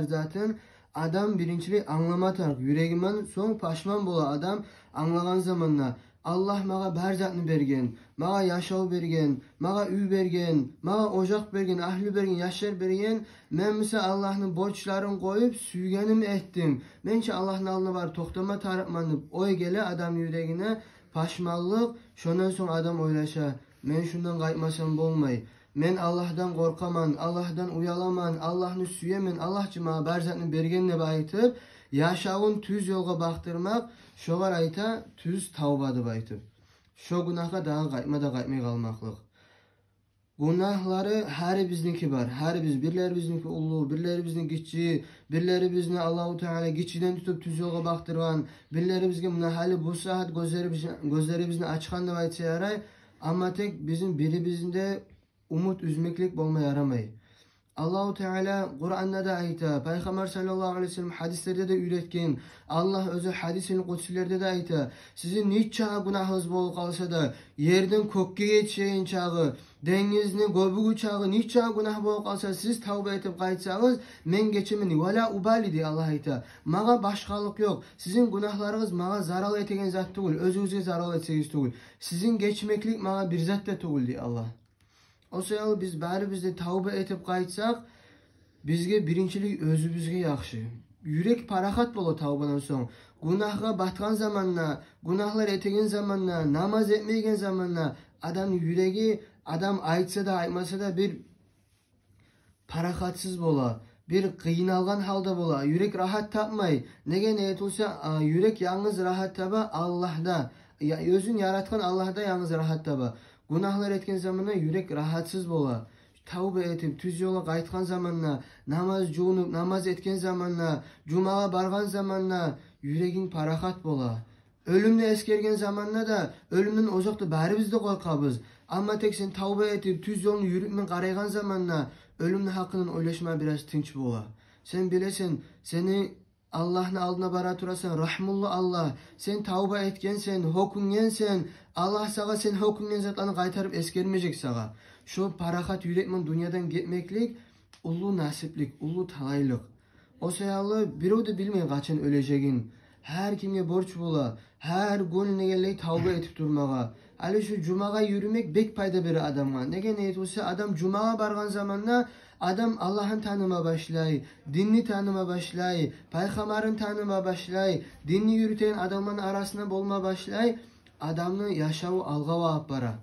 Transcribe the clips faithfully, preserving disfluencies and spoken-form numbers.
затын адам биринчилей англама тарыкъ юрегимен, сонг пашман бола адам англагъан заманда. Аллагь магъа бар затны берген, магъа яшав берген, магъа уьй берген, магъа ожакъ берген, агьлю берген, яшлар берген. Мен буса Аллагьны борчларын къоюп, сюйгеним этдим. Мен чи Аллагьны алдына барып токътама тарыкъман деп ой геле адамны юрегине, пашманлыкъ. Шондан сонг адам ойлаша: «Мен шундан къайтмасам болмай. Мен Аллагьдан къоркъаман, Аллагьдан уяламан, Аллагьны сюемен, Аллагь чи магъа бар затны берген», — деп айтып, яшавун тюз ёлгъа бакъдырмакъ, шогъар айта тюз тавба деп айтып. Шо гюнагьгъа дагъы къайтма да къайтмай къалмакълыкъ. Гюнагьлары гьарибизники бар. Гьарибиз, бирлерибизники уллу, бирлерибизни гиччи, бирлерибизни Аллагьу Таала гиччиден тутуп тюз ёлгъа бакъдыргъан, бирлерибизге муна гьали бу сагьат гёзлерибиз-, гёзлерибизни ачгъан деп айтса ярай. Амма тек бизин бирибизни де умут уьзмеклик болма ярамай. Аллагьу Таала Къуранда да айта, Пайхаммар саллаллагьу алайгьи ва саллам гьадислерде де уьйретген, Аллагь оьзю гьадисил къудсилерде де айта: «Сизин нечакъы гюнагьыгъыз болуп къалса да, ерден кёкге етишеген чакъы, денгизни гёбюгю чакъы нечакъы гюнагь болуп къалса, сиз тавба этип къайтсагъыз, мен гечемен, ва ла убали», — дей Аллагь, айта. «Магъа башгъалыкъ ёкъ. Сизин гюнагьларыгъыз магъа зарал этеген зат тюгюл, оьзюгюзге зарал этсегиз тюгюл. Сизин гечмеклик магъа бир зат да тюгюл», — дей Аллагь. О саялы биз барыбыз да тавба этип къайтсакъ, бизге биринчилей оьзюбюзге яхшы. Юрек парахат бола тавбадан сонг. Гюнагьгъа батгъан заманда, гюнагьлар этеген заманда, намаз этмейген заманда адамны юреги, адам айтса да, айтмаса да, бир парахатсыз бола, бир къыйналгъан гьалда бола, юрек рагьат тапмай. Неге не этилсе, а, юрек янгыз рагьат таба Аллагьда. Я, оьзюн яратгъан Аллагьда янгыз рагьат таба. Гюнагьлар этген заманда юрек рагьатсыз бола. Тавба этип, тюз ёлгъа къайтгъан заманда, намаз жувунуп, намаз этген заманда, жумагъа баргъан заманда юрегинг парахат бола. Оьлюмню эсгерген заманда да, оьлюмден озокъда, барыбыз да къоркъабыз. Амма тек сен тавба этип, тюз ёлну юрютме къарайгъан заманда, оьлюмню гьакъындан ойлашма бираз тынч бола. Сен билесен, сени Аллагьны алдына бара турасан, рагьмулу Аллагь. Сен тавба этгенсен, гьёкюнгенсен, Аллагь сагъа сен гьёкюнген затланы къайтарып эсгермежек сагъа. Шо парахат юрекмен дюньядан гетмеклик уллу насиплик, уллу талайлыкъ. О саялы бирев де билмей къачан оьлежегин. Гьар кимге борч бола гьар гюн негенлей тавба этип турмагъа. Гьали шу жумагъа юрюмек бек пайда бере адамгъа. Неге не этсе, адам жумагъа баргъан заманда адам Аллагьын таныма башлай, динни таныма башлай, пайхаммарын таныма башлай, динни юрютеген адамланы арасында болма башлай. Адамны яшаву алгъа багъып бара.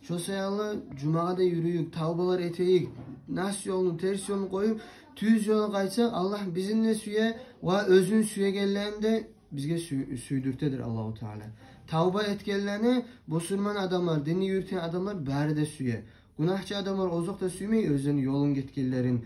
Шо саялы жумагъа да юрюйюк, тавбалар этейик, нас ёлну, терс ёлну къоюп, тюз ёлгъа къайтсакъ, Аллагь бизин де сюе ва оьзюн сюегенлени де бизге сюй-, сюйдюртедир Аллагьу Таала. Тавба этгенлени бусурман адамлар, динни юрютеген адамлар бары да сюе. Гюнагьчы адамлар озокъда сюймей оьзлени ёлун гетгенлерин.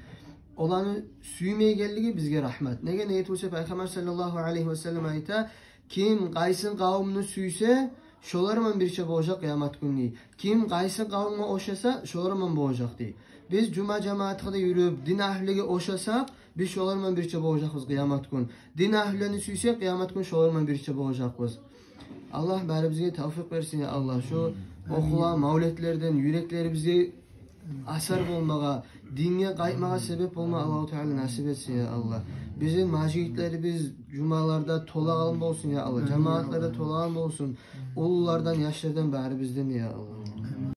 Оланы сюймейгенлиги бизге рагьмат. Неге не этсе, Пайхаммар саллаллагьу алайгьи ва саллам айта: «Ким къайсы къавумну сюйсе, шоларман бирче болажакъ къыямат гюн», — дей. «Ким къайсы къавумгъа ошаса, шоларман болажакъ», — дей. Биз жума жамаатгъа да юрюп, дин агьлюге ошасакъ, биз шоларман бирче болажакъбыз къыямат гюн. Дин агьлюлени сюйсек, къыямат гюн шоларман бирче болажакъбыз. Аллагь барыбызгъа тавфикъ берсин, я Аллагь. Шу охула мавлетлерден юреклерибизге асар болмагъа, динге къайтмагъа себеп болма Аллагьу Таала насип этсин, я Аллагь. Бизин межитлерибиз жумаларда толагъан болсун, я Аллагь. Жамаатларда толагъан болсун. Уллулардан, яшлардан, барыбыздан, я Аллагь.